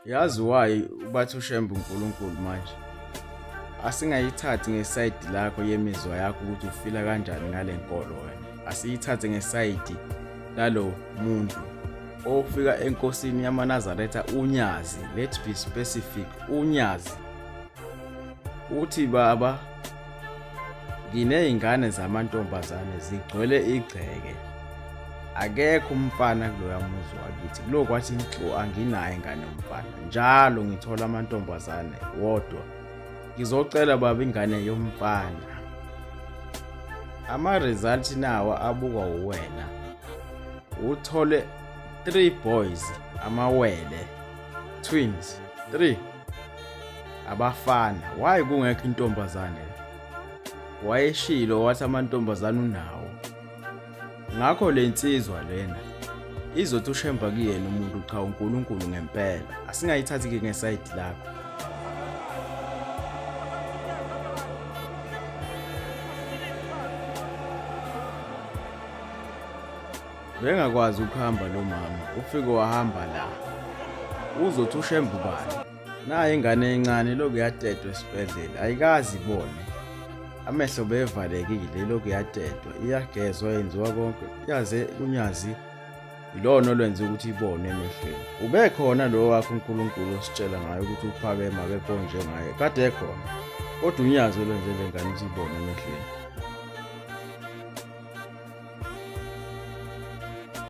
Yazi why ubathi uShembe uNkulunkulu manje? Asingayithathi ngesayidi lakho yemizwa yakho ukuthi ufila kanjani ngale nkolo wena. Asiyithathe ngesayidi lalo muntu ofika enkosini yamaNazaretha uNyazi, let's be specific, uNyazi. Uthi baba nginey'ngane zamantombazane zigcwele igceke akekho umfana kuloya muzi wakithi kulo kwathi nhlo anginayo ingane yomfana njalo ngithola amantombazane wodwa ngizocela baba ingane yomfana ama-result nawa abukwa uwena uthole 3 boys amawele twins 3 abafana why kungekho intombazane wayeshilo wathi amantombazane unawo ngakho le nsizwa lena izothi ushemba kuyena umuntu cha uNkulunkulu ngempela asingayithathi ke ngesayidi lakho Bengakwazi ukuhamba lo mama, ufike wahamba la. Uzothi ushembe ubani? Nayi ingane encane lokhu yatetwa esibhedlela, ayikazi ibone. Amehlo bevalekile ilokhu yatetwa, iyagezwa yenziwa konke, yaze unyazi ilona olwenza ukuthi ibone emehlweni. Ubekhona lo wakho uNkulunkulu ositshela ngayo ukuthi uphakeme akekho onjengaye, kade ekhona. Kodwa unyazi olwenze le ngane ukuthi ibone emehlweni.